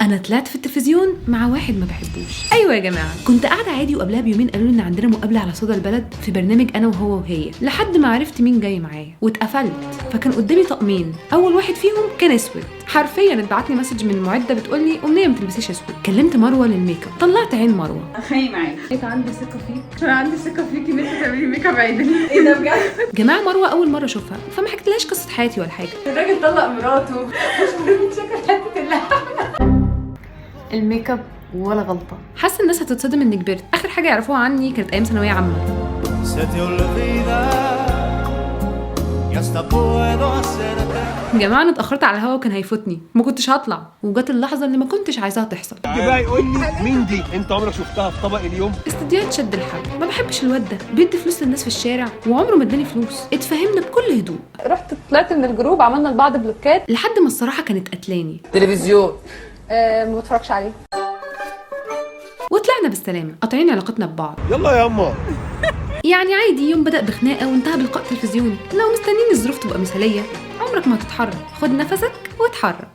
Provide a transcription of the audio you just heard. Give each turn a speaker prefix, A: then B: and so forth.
A: انا طلعت في التلفزيون مع واحد ما بحبوش. ايوه يا جماعه، كنت قاعدة عادي، وقبلها بيومين قالوا لي ان عندنا مقابله على صدى البلد في برنامج انا وهو وهي، لحد ما عرفت مين جاي معايا واتقفلت. فكان قدامي طقمين، اول واحد فيهم كان اسود. حرفيا اتبعت لي message من المعدة بتقول لي: امنية ما تلبسيش اسود. كلمت مروه لل make up، طلعت عين مروه.
B: خلي معايا.
C: انت عندي ثقة فيك،
B: انا عندي ثقة فيكي ان انت تعملي make up عدل. ايه ده بجد؟
A: جماعه، مروه اول مرة اشوفها، فما حكيتلهاش قصة حياتي ولا حاجه.
B: الراجل طلق مراته، مش شكل حتة اللحم.
C: ال make up ولا غلطه.
A: حاسه الناس هتتصدم اني كبرت. اخر حاجة يعرفوها عني كانت ايام ثانوية عامه.
D: Se te olvida y hasta puedo hacerte
A: يا جماعه، انا اتاخرت على الهوا وكان هيفوتني، ما كنتش هطلع، وجت اللحظة اللي ما كنتش عايزاها تحصل.
E: بقى يقول لي مين دي؟ انت عمرك شفتها في طبق اليوم؟
A: استديوهات شد الحبل. ما بحبش الواد ده، بيدي فلوس للناس في الشارع وعمره ما اداني فلوس. اتفهمنا بكل هدوء.
C: رحت طلعت من ال group، عملنا لبعض بلوكات.
A: لحد ما الصراحة كانت قتلاني.
F: تلفزيون.
C: ما بتفرجش عليه.
A: وطلعنا بالسلامه، قاطعين علاقتنا ببعض.
E: يلا يا ياما.
A: يعني عادي، يوم بدأ بخناقة وانتهى بلقاء تلفزيوني. لو مستنيين الظروف تبقى مثالية عمرك ما هتتحرك. خد نفسك واتحرك.